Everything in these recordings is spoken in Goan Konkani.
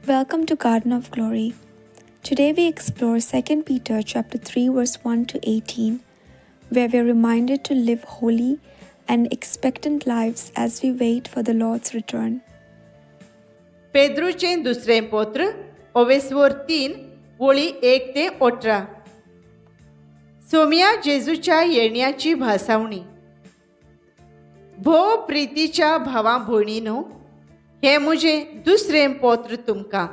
Welcome to Garden of Glory. Today we explore 2 Peter chapter 3 verse 1 to 18, where we are reminded to live holy and expectant lives as we wait for the Lord's return. पेद्रूचें दुसरें पत्र ओवेस्वोर 3 वळी 1 ते 18. सोमया जेजूच्या येण्याची भासावणी. भोव प्रितीच्या भावा भयणीनो, हें म्हजें दुसरें पत्र तुमकां.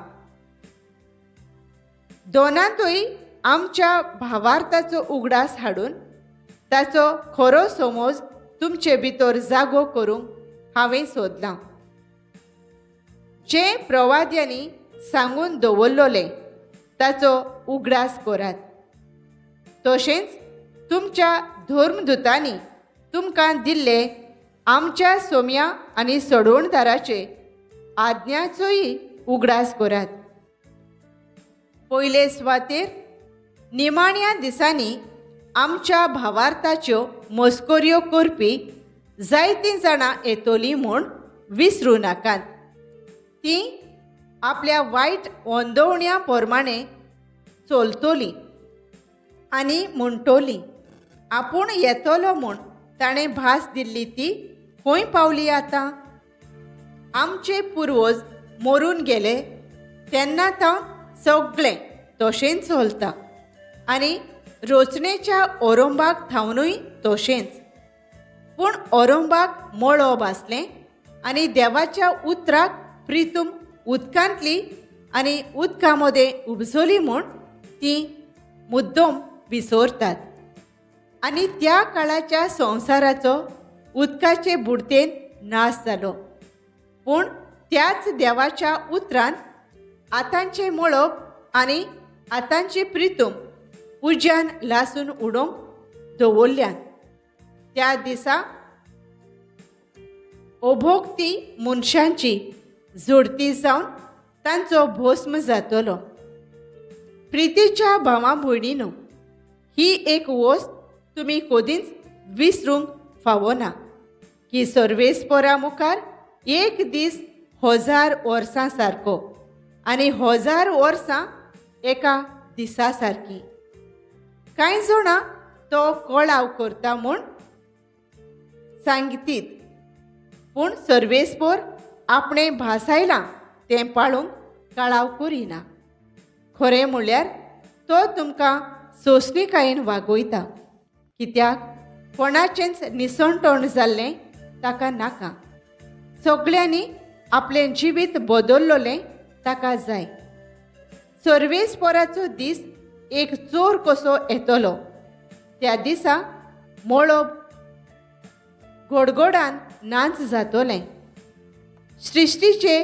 दोनांतूय आमच्या भावार्थाचो उगडास हाडून ताचो खरो समज तुमचे भितर जागो करूंक हांवें सोदलां. जें प्रवाद्यांनी सांगून दवरलोलें ताचो उगडास करात. तशेंच तुमच्या धर्मदुतांनी तुमकां दिल्ले आमच्या सोम्या आनी सोडवणदाराचे आज्ञाचोय उगडास करात. पयले सुवातेर निमाण्या दिसांनी आमच्या भावार्थाच्यो मस्कऱ्यो करपी जायतीं जाणां येतलीं म्हूण विसरूं नाकात. तीं आपल्या वायट अंदवण्या प्रमाणें चलतलीं आनी म्हणटलीं, आपूण येतलो म्हूण ताणें भास दिल्ली ती खंय पावली आतां? आमचे पुर्वज मरून गेले तेन्ना तावन सगळें तशेंच चलता आनी रचणेच्या ओरंबाक थावनूय तशेंच. पूण ओरंबाक मळब आसलें आनी देवाच्या उतराक प्रितूम उदकांतली आनी उदका मदें उपजली म्हूण तीं मुद्दम विसरतात आनी त्या काळाच्या संवसाराचो उदकाचे बुडतेन नाश जालो. पूण त्याच देवाच्या उतरान आतांचें मळब आनी आतांची प्रितूम उज्यान लासून उडोवंक दवरल्यान. त्या दिसा अभोक्ती मनशांची जोडती जावन तांचो भस्म जातलो. प्रितीच्या भावा भयणीनो, ही एक वस्त तुमी कदींच विसरूंक फावना की सर्वेस्परा मुखार एक दीस 1000 वर्सां सारको आनी 1000 वर्सां एका दिसा सारकी. कांय जाणां तो कळाव करता म्हूण सांगतीत, पूण सर्वेस्पर आपणें भासायलां तें पाळूंक कळाव करिना. खरें म्हणल्यार तो तुमकां सोंसणीकायेन वागयता, कित्याक कोणाचेंच निसणटण जाल्लें ताका नाका. सगळ्यांनी आपलें जिवीत बदल्लोलें ताका जाय. सर्वेस्पराचो दीस एक चोर कसो येतलो. त्या दिसा मळब गोडगोडान नाच जातलें, सृश्टीचे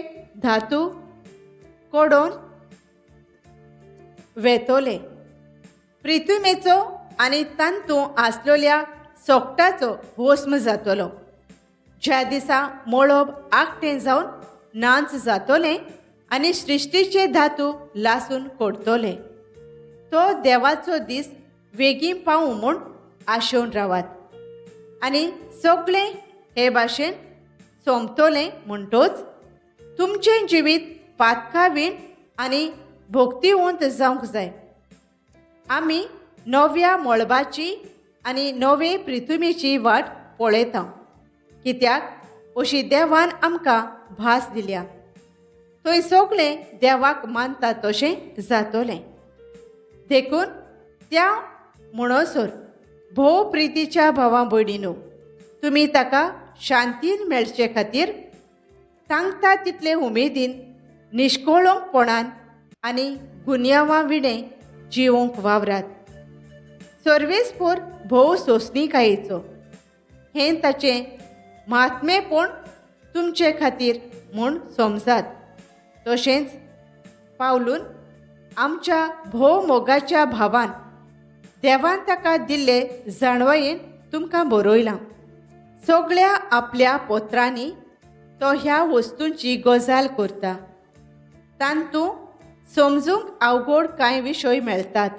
धातू कडोवन वेतोले, प्रितुमेचो आनी तांतू आसलेल्या सोकटाचो भस्म जातलो. ज्या दिसा मळब आकटें जावन नाच जातलें आनी सृश्टीचे धातू लासून कोडतले, तो देवाचो दीस वेगीं पावूं म्हूण आशेवन रावात आनी सगळें हे भाशेन सोंपतलें म्हणटोच तुमचें जिवीत पातकावीण आनी भोक्तिवंत जावंक जाय. आमी नव्या मळबाची आनी नवे प्रितुमेची वाट पळयता, कित्याक अशी देवान आमकां भास दिल्या. थंय सगळें देवाक मानता तशें जातलें. देखून त्या म्हणसर भोव प्रितीच्या भावा भयणीनो, तुमी ताका शांतीन मेळचे खातीर तांकता तितले उमेदीन निश्कोळोंकपणान आनी गुन्यांवा विणें जिवोंक वावरात. सर्वेस्पोर भोव सोंसणीकायेचो हें ताचें म्हात्मेपण तुमचे खातीर म्हूण समजात. तशेंच पावलून आमच्या भोव मोगाच्या भावान देवान ताका दिल्ले जाणवयेन तुमकां बरयलां. सगळ्या आपल्या पत्रांनी तो ह्या वस्तूंची गजाल करता. तांतू समजूंक अवघड कांय विशय मेळटात.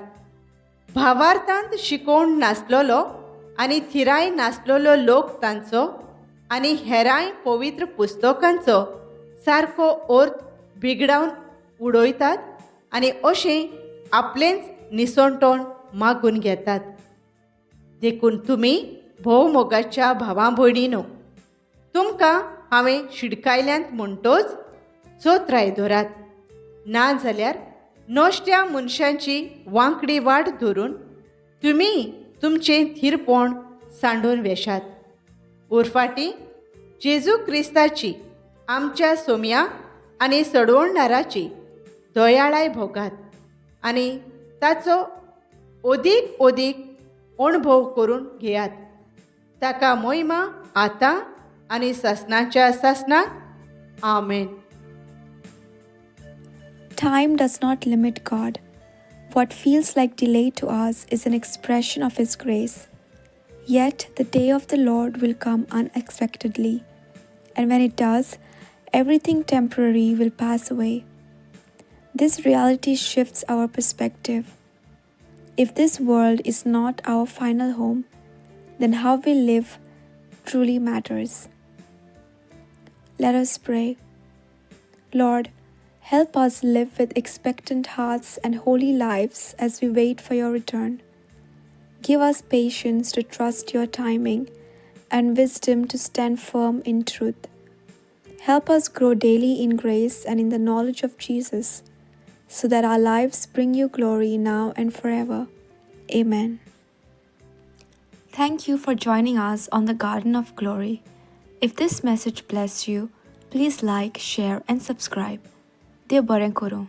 भावार्थांत शिकोवण नासलेलो आनी थिराय नासलेलो लोक तांचो आनी हेरांय पवित्र पुस्तकांचो सारको अर्थ बिगडावन उडयतात आनी अशें आपलेंच निसणटण मागून घेतात. देखून तुमी भोव मोगाच्या भावा भयणीनो, तुमकां हांवें शिडकायल्यांत म्हणटोच चोत्राय धरात, ना जाल्यार नश्ट्या मनशांची वांकडी वाट धरून तुमी तुमचें थिरपण सांडून वेशात. उरफाटी जेजू क्रिस्ताची आमच्या सोम्या आनी सडवणणाराची दयाळाय भोगात आनी ताचो अदीक अदीक अणभव करून घेयात. ताका मोहिमा आतां आनी सासणाच्या सासणाक. आमेन. Time does not limit God. What feels like delay to us is an expression of His grace. Yet the day of the Lord will come unexpectedly, and when it does, everything temporary will pass away. This reality shifts our perspective. If this world is not our final home, then how we live truly matters. Let us pray. Lord, help us live with expectant hearts and holy lives as we wait for your return. Give us patience to trust your timing and wisdom to stand firm in truth. Help us grow daily in grace and in the knowledge of Jesus, so that our lives bring you glory now and forever. Amen. Thank you for joining us on the Garden of Glory. If this message blessed you, please like, share, and subscribe. देव बरें करूं.